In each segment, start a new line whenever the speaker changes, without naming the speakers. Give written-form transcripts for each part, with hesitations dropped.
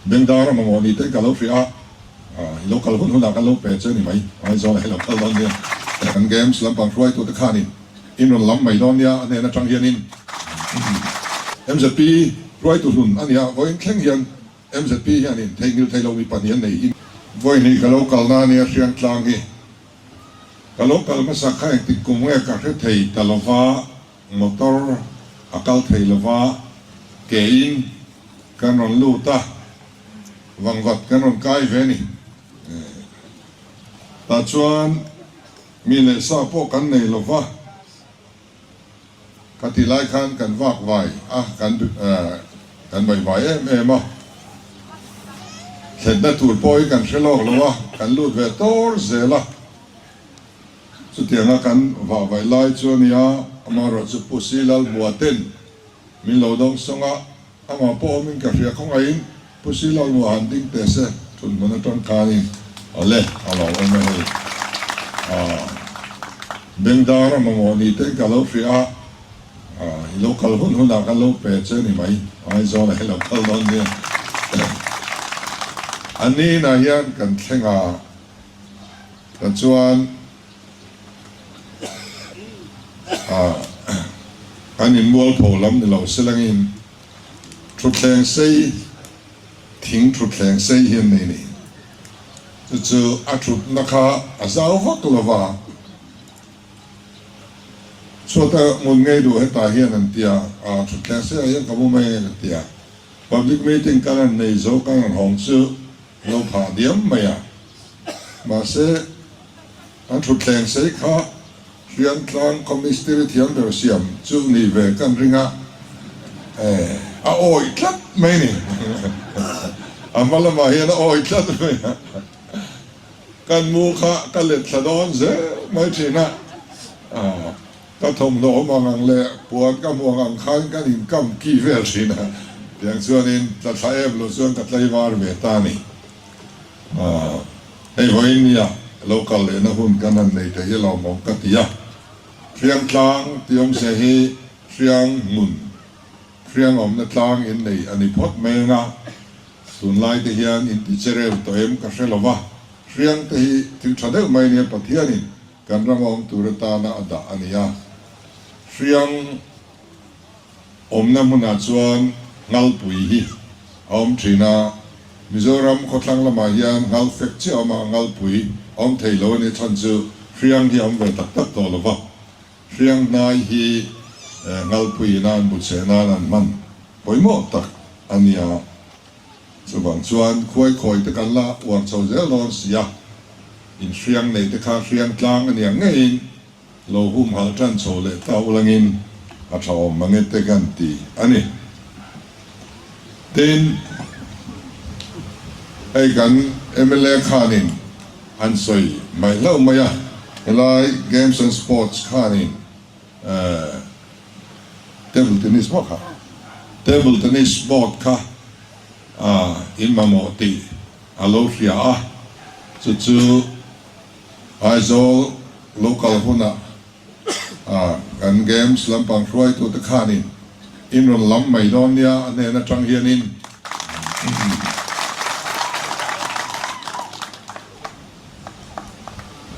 Bengdar a mamawh ni ten ka lo hria a, i lo kal hun hunah kan lo pe che ni mai, Aizawlah i lo kal dawn nia. Kan games lampang hruaitute khanin in rawn lam mai dawn nia a hnen atang hianin MZP hruaitu hlun a nia, vawiin thleng hian MZP hianin theihnghilh thei lo mi pahnih an nei hi. Vawiin hi ka lo kalna a nia Hriangtlang hi ka lo kal hmasa kha engtik kum nge ka hre thei ta lova, Motor a kal thei lova, ke in kan rawn lut a, vangvat kan rawn kai ve ni. Tah chuan mi leh sa pawh kan nei lova, ka ti lai khan kan vak vai a, kan kan vai vai em em a, thlenna tur pawh hi kan hre lawk lo a, kan lut ve tawr zel a. Chutianga kan vahvaih lai chu a nia, amaherawh chu Pu Si Lalhmuaten min lo dawng sawng a, amah pawh awmin ka hria khawngaihin Pu Si Lalhmua han ding teh se, thun hmun atang khanin awle a lo awm e hei. Aah Bengdar a mamawh ni ten ka lo hria a, aah i lo kal hun hunah kan lo pe che ni mai, Aizawlah i lo kal dawn nia. A ninah hian kan thleng a. Tichuan, an inmualpho lam ni lo silangin thutthleng sei, thing thutthleng sei hi an nei ni. Chu chu a thutna kha a zau vak lo va, chhuata ngun ngei duh hetah hian an ti a, thutthleng seiah hian ka mu mai ang e ka ti a. Public meeting kan han nei zo kan han hawng chu lo phah diam mai a. Mahse, an thutthleng sei kha Hriangtlang khaw mistiri thiam ber siam chu ni ve kan ring a, eh, a awih tlat mai ni. A hma lamah hian a awih tlat mai a. Kan mu kha ka let thla dawn zel mai thin a. Ka thawmhnaw awm ang ang leh puan ka hmu ang ang khan kan inkam ki vel thin a, tiang chuanin tla thla em lo chuan ka tlaivar ve ta a ni. Hei vawiin nia lo kal lehna hun kan han nei thei hi lawmawm ka ti a, Hriangtlang tih awmzia hi Hriang hmun, Hriang awmna tlang in nei a ni phawt mai ang a, tunlai te hian in ti che reu tawh em ka hre lo va, Hriang te hi thil tha deuh mai nia Pathianin Kan ram awm tur atana a dah a ni a, Hriang awmna hmunah chuan Ngalpui hi a awm thin a, Mizoram khawthlang lamah hian Ngal fek chiah a awm a, Ngalpui a awm thei lo a ni, chhan chu Hriang hi a awm ve tak tak tawh lo va, Hriang hnai hi Ngalpui ina an bu cheh nan an hman pawimawh tak a ni a. Chuvang chuan khuai khawi te kan la uar chho zel dawn si a, in hriang nei te kha hriang tlang a nia ngeiin lo humhalh tan chho leh ta ulangin a tha awm mange te kan ti a ni. Tin, hei kan mla khanin an sawi mai hlauh mai a, helai Games and Sports khanin Table tennis maw kha? Table tennis board kha in mamawh tih a lo hria a, chu chu Aizawl local hunah kan games lampang hruaitute khanin in rawn lam mai dawn nia a hnen atang hianin.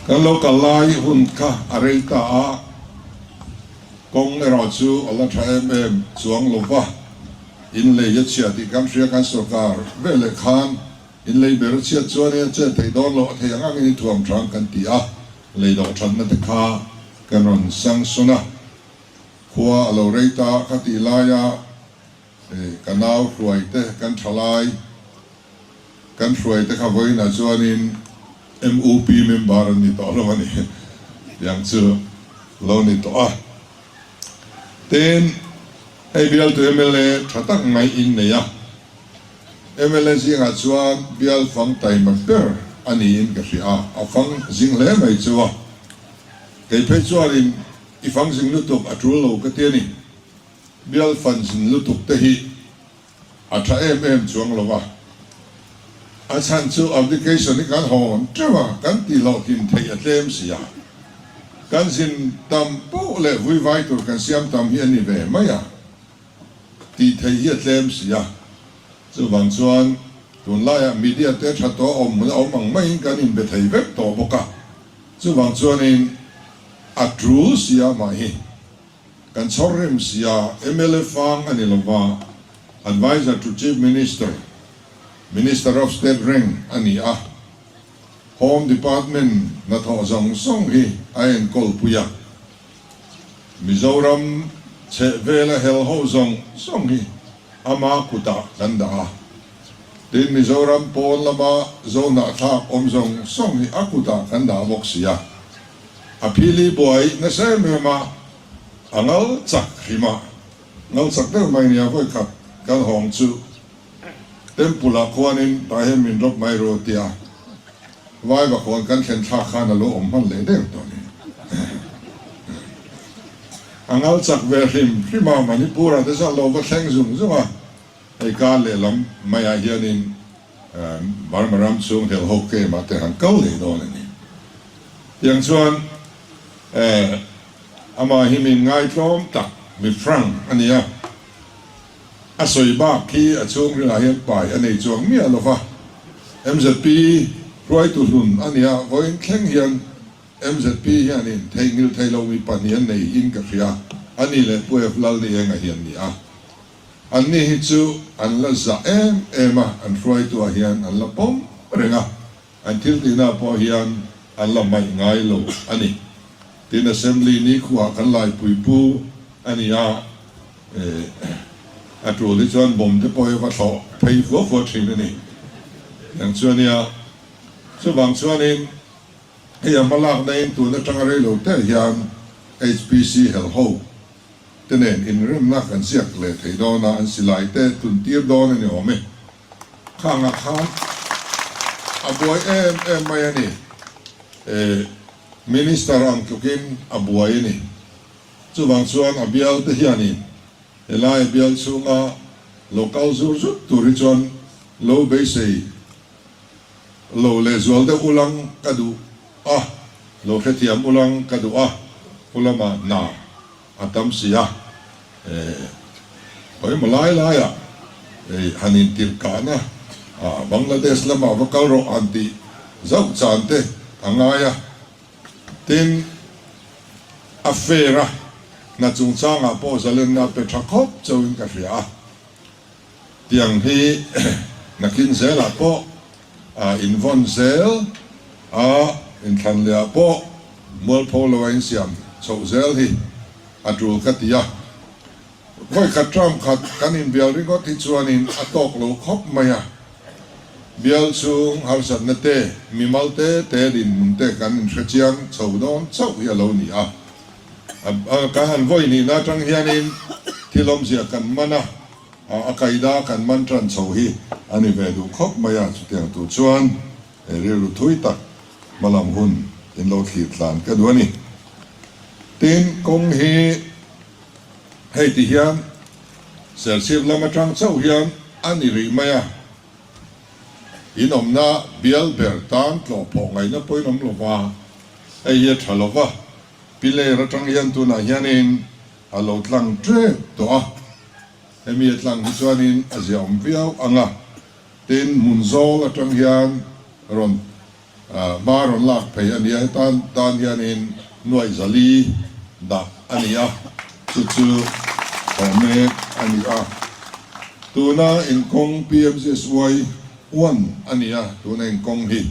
Kan lo kal lai hun kha a rei ta a, kawng erawh chu a la tha em em chuang lo va, in lei a chhia tih kan hria kan sorkar veleh khan in lei ber a chhiat chuanin a chet theih dawn loh a thei ang angin i thuam thang kan ti a, lei dawh thatna te kha kan rawn sanction a, khua a lo rei ta kha tih laia ka nau hruai te kan tha lai. Kan hruai te kha vawiinah chuanin MUP member an ni tawh lo a ni tiang chu lo ni tawh a. Tin, hei bialtu mla tha tak mai in nei a, mla zingah chuan bial fang taima ber a niin ka hria a, a fang zing hle mai chu a. Kei phei chuanin i fang zing lutuk a tul lo ka ti a ni. Bial fan zin lutuk te hi A tha em em chuang lo a, a chhan chu application hi kan hawn teuh a, kan tih hlawhtlin theih a tlem si a, kan zin tam poh leh vui vai tur kan siam tam hi a ni ve mai a, tih theih hi a tlem si a, chuvang chuan. Tunlaiah media te tha tawh awm hmun a awm ang maiin kan inbe thei vek tawh bawk a, chuvang chuanin a tul sia mah hi kan chhawr rem sia, mla fang a ni lova, Adviser to Chief Minister, Minister of State reng a ni a, Home Department hnathawh zawng zawng hi a enkawl pui a, Mizoram chhehvela hel ho zawng zawng hi ama kutah kan dah a. Tin, Mizoram pawn lama Zohnahthlak awm zawng zawng hi a kutah kan dah bawk si a. A phili buai nasa em em a, a ngal chak hrim a, ngal chak deuh mai nia vawikhat kan hawng chu Temple ah khuanin tah hian min drop mai ru tia Vaivakawn kan thlen thlak khan a lo awm hman leh deuh tawh ni. A ngal chak ve hrim hrim a, Manipur ah te chuan lo va thleng zung zung a. Hei kar lehlam maiah hianin Burma ram chhung helho camp ah te han kal leh dawn a ni. Tiang chuan amah hi min ngaitlawm tak mi frank a ni a, a sawi bak khi a chhungrilah hian pai a nei chuang miah lo va, MZP hruaitu hlun a nia, vawiin thleng hian MZP hianin theihnghilh thei lo mi pahnih an nei in ka hria, a ni leh Pu F Lalnienga hi an ni a. Anni hi chu an la zah em em a, an hruaituah hian an la pawm reng a, an thil tihnaah pawh hian an la hmaih ngai lo a ni. Tin, Assembly nikhuaah kan laipui pu a ni a, a tul hi chuan bomb te pawh hi va thlawh phei fua fua thin a ni. Tiang chu a nia. Chuvang chuanin hei a hmalakna in tun atanga reilo te hian HPC helho te nen inremna kan ziak leh thei dawn a, an silai te tun tir dawn a ni awm e. Khangah khan a buai em em mai a ni. E, Minister ang tlukin a buai a ni. Chuvang chuan a bial te hianin helai bial chhunga lo kal zur zut tur hi chuan lo beisei lo lehzual deuh ulang ka duh a, lo hrethiam ulang ka duh a, pu lamah hna a tam si a, eh pawimawh lai laiah hei han intirh kahna ah Bangladesh lamah va kal rawh han tih zauh chan te a ngai a, tin a fair a, hna chungchangah pawh zalenna pe tha khawp chauhin ka hria a. Tiang hi nakin zelah pawh a invawn zel a, inthlan lehah pawh mualpho lo a insiam chhoh zel hi a tul ka ti a. Vawikhat term khat kan inbial ringawt hi chuanin a tawk lo khawp mai a, bial chhung harsatna te, mimal te te dinhmun te kan inhrechiang chho dawn chauh hi a lo ni a. Kan han vawi nihna atang hianin thil awmzia kan man a, a kaida kan man tan chho hi a ni ve duh khawp mai a, chutiang tur chuan rilru thui tak hmalam hun in lo thlir tlan ka duh a ni. Tin, kawng hi hei ti hian Serchhip lam atang chauh hian a ni rih mai a, in awmna bial ber tan tlawh phawh ngaihna pawhin awm lova, hei hi a tha lova. Piler atang hian tunah hianin a lo tlang tep tawh a, hemi a tlang hi chuanin a ziaawm viau ang a, tin hmun zawl atang hian rawn hma rawn lak phei a ni a, hetan tan hianin nuaih zali dah a ni a, chu chu thawh mek a ni a, tuna inkawng PMGSY one a ni a, tuna inkawng hi.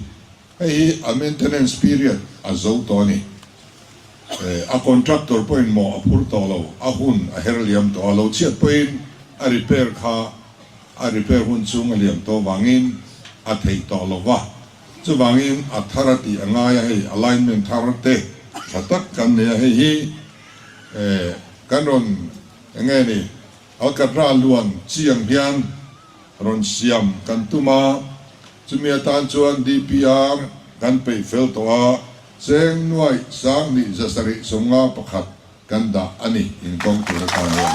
Hei hi a maintenance period a zo tawh a ni. A contractor pawhin mawh a phur tawh lo, a hun a her liam tawh a, lo chhiat pawhin a repair kha a repair hun chhung a liam tawh vangin a theih tawh lo va. Chuvangin a thar a tih a ngai a, hei alignment thar te tha tak kan nei a, hei hi kan rawn eng nge ni Alkatra luan chi ang hian rawn siam kan tum a, chumi atan chuan DPR kan peih fel tawh a, cheng nuaih 2751 kan dah a ni inkawng tur atan hian.